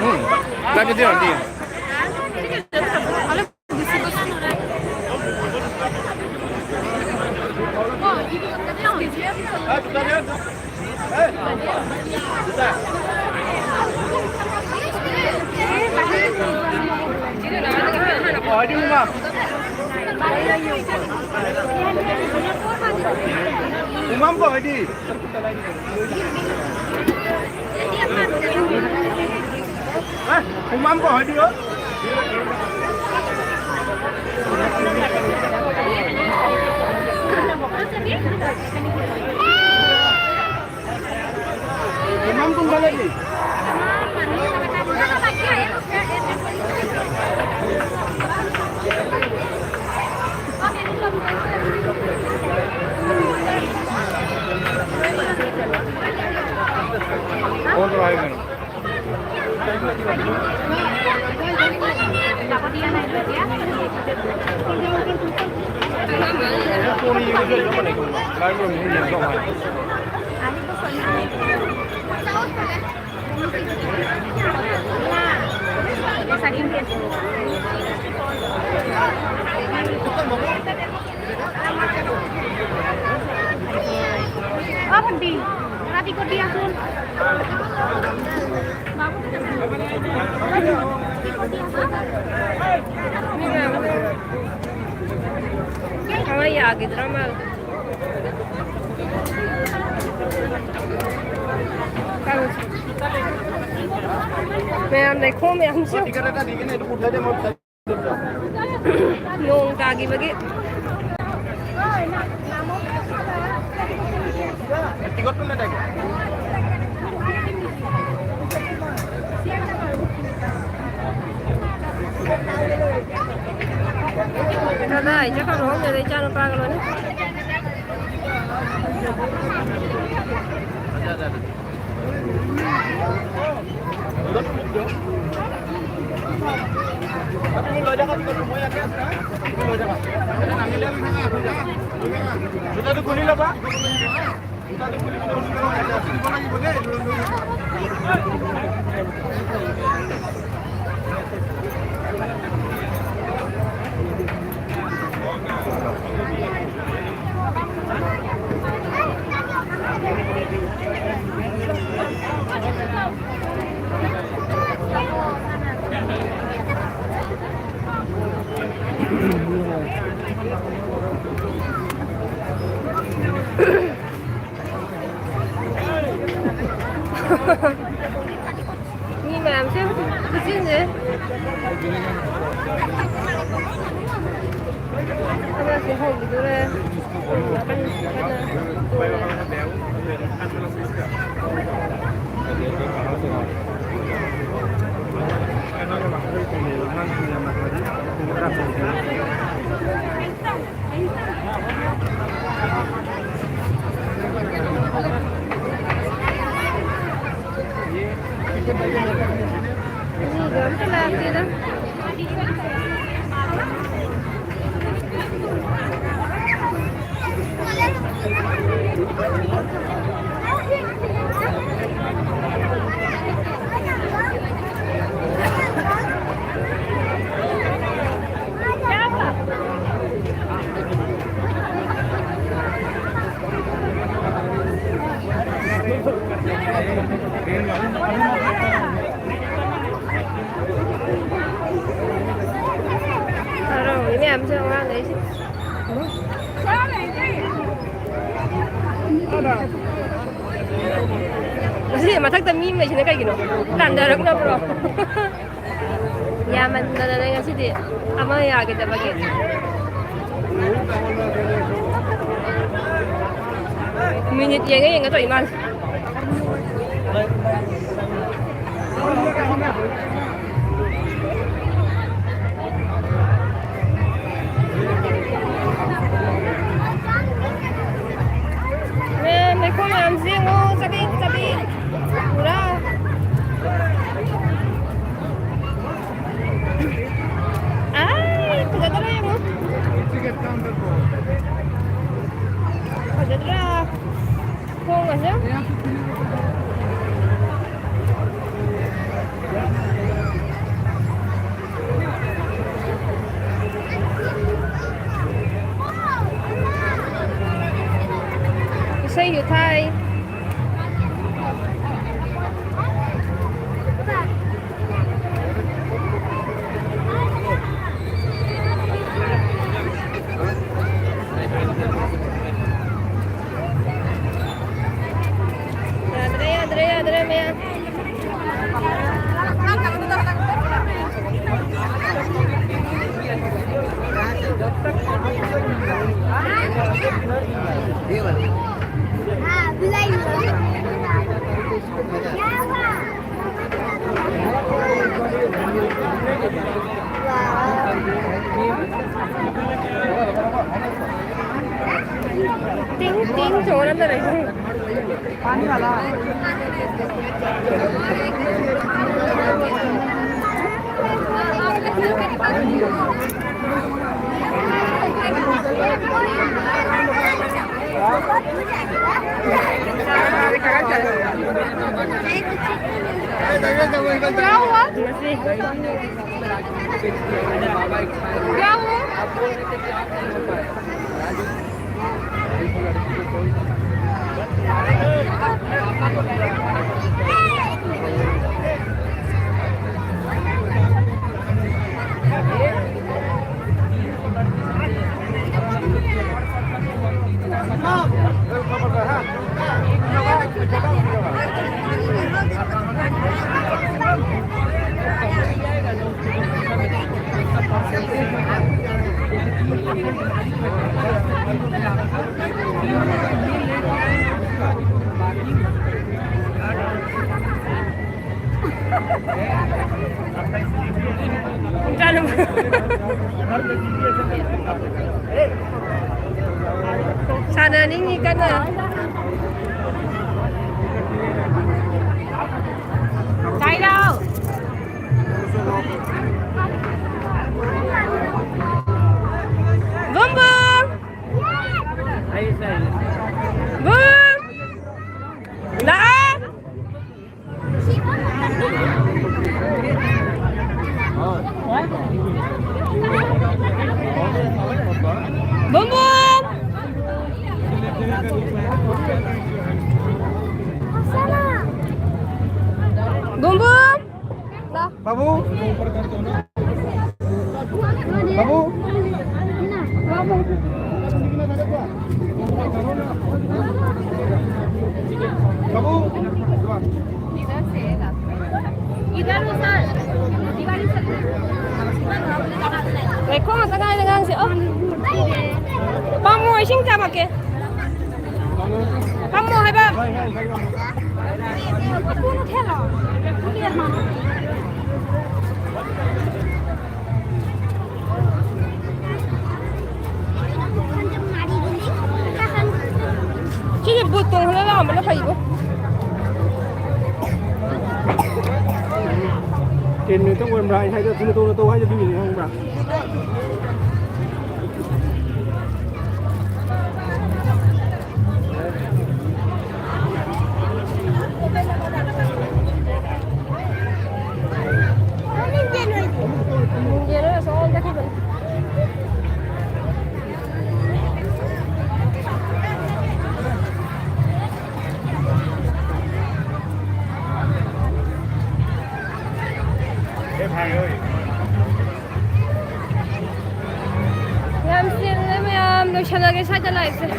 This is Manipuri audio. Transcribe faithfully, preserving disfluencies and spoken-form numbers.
ꯎꯝ, ꯆꯥꯕꯗꯤ ꯌꯥꯔꯅꯤ꯫ ꯎꯃꯝꯕ ꯍꯣꯏꯗꯤ? ꯍꯥ? ꯎꯃꯝꯕ ꯍꯣꯏꯗꯤ? ꯏꯃꯥꯝ ꯀꯨꯝꯕ ꯂꯩ꯫ ꯐꯣꯟ ꯇꯧꯔꯛꯑꯣ ꯍꯥꯏꯌꯨ ꯀꯩꯅꯣ꯫ অ ভণ্টি, ৰাতি ক'ত বিয়া হ'ল? ꯊꯋꯥꯏ ꯌꯥꯈꯤꯗ꯭ꯔꯥ ꯃꯥꯜꯂꯦ꯫ ꯃꯌꯥꯝ ꯂꯩꯈꯣꯝ ꯃꯌꯥꯝꯁꯨ꯫ ꯅꯣꯡ ꯇꯥꯈꯤꯕꯒꯤ꯫ ꯀꯗꯥꯏ ꯆꯠꯈ꯭ꯔꯕꯅꯣ ꯈꯪꯗꯦꯗ, ꯏꯆꯥ ꯅꯨꯄꯥꯒ ꯂꯣꯏꯅ꯫ জোতাটো খুলি ল'বা। ꯃꯤ ꯃꯌꯥꯝꯁꯦ ꯈꯨꯠꯆꯤꯟꯁꯦ꯫ ꯑꯃꯁꯦ ꯍꯧꯈꯤꯗꯣꯔꯦ꯫ ꯅꯥꯀꯟ ꯅꯥꯀꯟꯗ ꯇꯣꯡꯉꯦ꯫ ꯃꯤꯒ ꯑꯝꯇ ꯂꯥꯛꯇꯦꯗ꯫ ꯍꯔꯥꯎꯕꯒꯤ ꯃꯌꯥꯝꯁꯦ ꯑꯉꯥꯡꯈꯩꯁꯦ꯫ ꯉꯁꯤ ꯃꯊꯛꯇ ꯃꯤ ꯑꯃ ꯂꯩꯁꯤꯅ ꯀꯩꯒꯤꯅꯣ? ꯇꯥꯟꯊꯔꯛꯅꯕ꯭ꯔꯣ? ꯌꯥꯝꯃꯟꯗꯅꯅꯦ ꯉꯁꯤꯗꯤ ꯑꯃ ꯌꯥꯈꯤꯗꯕꯒꯤ꯫ ꯃꯤꯅꯤꯠ ꯌꯦꯡꯉ ꯌꯦꯡꯉ ꯇꯧꯔꯤ ꯃꯥꯜꯂꯦ꯫ ꯃꯦ, ꯃꯩꯈꯨ ꯃꯌꯥꯝꯁꯦ ꯌꯦꯡꯉꯣ, ꯆꯕꯤꯛ ꯆꯕꯤꯛ꯫ ꯄꯨꯔꯥ꯫ ꯅꯠꯇ꯭ꯔꯥ? ꯊꯣꯡꯒꯁꯦ꯫ ꯏꯁꯩꯁꯨ ꯊꯥꯏ꯫ ꯌꯥꯗ꯭ꯔꯦ, ꯌꯥꯗ꯭ꯔꯦ, ꯌꯥꯗ꯭ꯔꯦ, ꯃꯌꯥꯝ꯫ टिंग टिंग जोर अंदर है। पानी वाला। क्या हुआ? क्या हुआ? ꯁꯥꯟꯅꯅꯤꯡꯉꯤ ꯀꯟꯅ꯫ ꯕꯨꯝꯕꯨꯝ! ꯕꯨꯝ! ꯂꯥꯛꯑꯣ! Boom boom! Boom boom! ꯂꯥꯎ꯫ ꯕꯥꯕꯨ! ꯕꯥꯕꯨ! ꯕꯥꯕꯨ! ꯂꯩꯈꯣꯝ ꯉꯥꯛꯇ ꯉꯥꯏꯔꯦ ꯑꯉꯥꯡꯁꯦ꯫ ꯑꯣ꯫ ꯄꯥꯝꯃꯣ, ꯏꯁꯤꯡ ꯆꯥꯝꯃꯛꯀꯦ꯫ ꯄꯥꯝꯃꯣ ꯍꯥꯏꯕ꯫ ꯁꯤꯁꯦ ꯕꯨꯠ ꯇꯣꯡꯍꯜꯂ ꯂꯥꯛꯑꯝꯕꯅ ꯐꯩꯕꯣ꯫ ꯇꯦꯟ ꯃꯤꯅꯤꯠꯇꯪ ꯑꯣꯏꯔꯝꯕ꯭ꯔꯥ? ꯑꯩ ꯍꯥꯏꯗꯣ ꯊꯨꯅ ꯇꯧꯅ ꯇꯧ ꯍꯥꯏꯗꯣ ꯑꯗꯨꯒꯤꯅꯤ, ꯈꯪꯕ꯭ꯔꯥ? ꯌꯥꯝ ꯆꯤꯜꯂꯦ ꯃꯌꯥꯝ, ꯂꯣꯏꯁꯜꯂꯒꯦ ꯁ꯭ꯋꯥꯏꯗ ꯂꯥꯏꯐꯁꯦ꯫